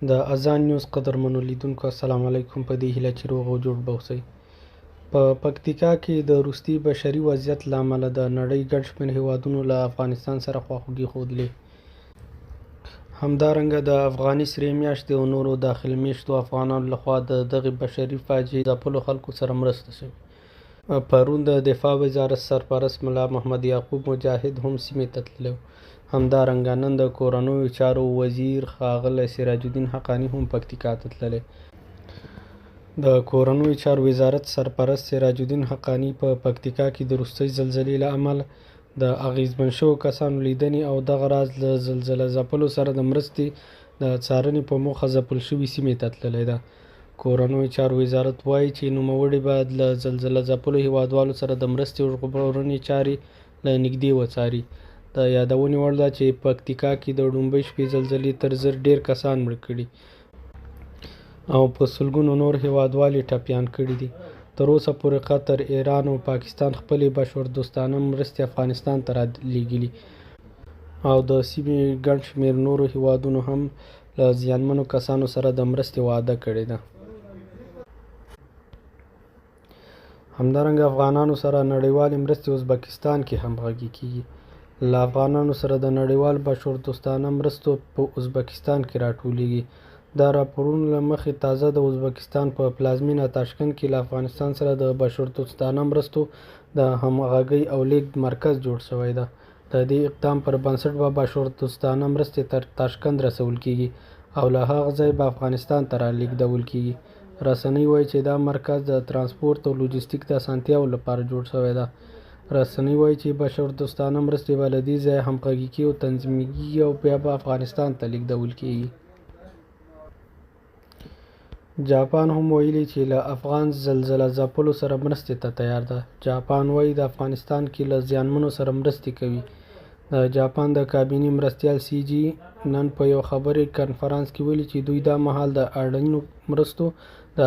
د اذان نیوز قدرمنو لیدونکو السلام علیکم. په دې هیله چې روغ او جوړ به اوسئ. په پکتیکا کې د وروستي بشري وضعیت له امله د نړۍ ګڼ شمېر هېوادونو له افغانستان سره خواخوږي ښودلې. همدارنګه د افغاني سرې میاشتې او نورو داخل میشتو افغانانو لخوا د دغې بشري فاجعې ځپلو خلکو سره مرسته شوې. پرون د دفاع وزارت سرپرست ملا محمد یعقوب مجاهد هم سیمې ته تللی و. همدارنګه نن د کورنیو چارو وزیر ښاغلی سراج الدین حقاني هم پکتیکا ته تللی. د کورنیو چارو وزارت سرپرست سراج الدین حقاني په پکتیکا کې د وروستۍ زلزلې له امله د اغېزمن شوو کسانو لیدنې او دغه راز له زلزله ځپلو سره د مرستې د څارنې په موخه ځپل شوې سیمې ته تللی ده. کورنیو چارو وزارت وايي چې نوموړي به له زلزله ځپلو هېوادوالو سره د مرستې او ژغورنې چارې له نږدې وڅاري. د یادونې وړ ده چې پکتیکا کې د ړومبۍ شپې زلزلې تر 1000 ډېر کسان مړه کړي او په سلګونو نور هېوادوال یې ټپیان کړي دي. تر اوسه پورې قطر، ایران او پاکستان خپلې بشردوستانه مرستې افغانستان ته رالېږلي او د سیمې ګڼ شمېر نورو هېوادونو هم له زیانمنو کسانو سره د مرستې وعده کړې ده. همدارنګه افغانانو سره نړیوالې مرستې ازبکستان کې همغږي کېږي. له افغانانو سره د نړیوالو بشردوستانه مرستو په ازبکستان کې راټولېږي. د راپورونو له مخې تازه د ازبکستان په پلازمېنه تاشکند کې له افغانستان سره د بشردوستانه مرستو د همغږۍ او لېږد مرکز جوړ شوی ده. د دې اقدام پر بنسټ به بشردوستانه مرستې تر تاشکند رسول کېږي او له هغه ځایه به افغانستان ته رالېږدول کېږي. رسنۍ وايي چې دا مرکز د ترانسپورت او لوژستیک د اسانتیاوو لپاره جوړ شوی ده. رسنۍ وايي چې بشردوستانه مرستې به له دې ځایه همغږي کېږي او تنظیمېږي او بیا به افغانستان ته لېږدول کېږي. جاپان هم ویلي چې له افغان زلزله ځپلو سره مرستې ته تیار ده. جاپان وايي د افغانستان کې له زیانمنو سره مرستې کوي. د جاپان د کابینې مرستیال سي جي نن په یو خبري کنفرانس کې ویلي چې دوی دا مهال د اړینو مرستو د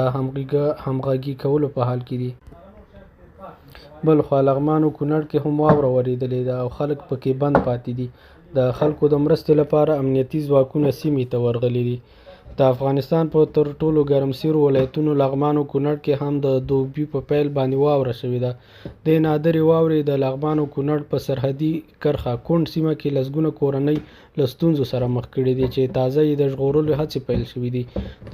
همغږي کولو په حال کې دي. بلخوا لغمان او کونړ کې هم واوره ورېدلې ده او خلک پکې بند پاتې دي. د خلکو د مرستې لپاره امنیتي ځواکونه سیمې ته ورغلي دي. د افغانستان په تر ټولو ګرمسیرو ولایتونو لغمان او کونړ کې هم د دوبي په پیل باندې واوره شوې ده. دې نادرې واورې د لغمان او کونړ په سرحدي کرښه کونډ سیمه کې لسګونه کورنۍ له ستونزو سره مخ کړې دي چې تازه یې د ژغورلو هڅې پیل شوې دي.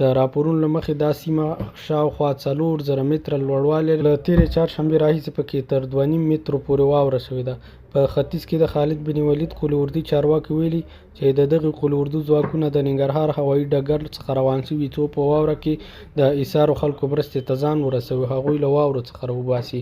د راپورونو له مخې دا سیمه شاوخوا 4000 متره لوړوالی له تېرې چهارشنبې راهیسې پکې تر 2.5 مترو پورې واوره شوې ده. په ختیځ کې د خالد بن ولید قول اردي چارواکو ویلي چې د دغې قول اردو ځواکونه د ننګرهار هوایي ډګر څخه روان شوي څو په واوره کې د ایسارو خلکو مرستې ته ځان ورسوي او هغوی له واورو څخه راوباسي.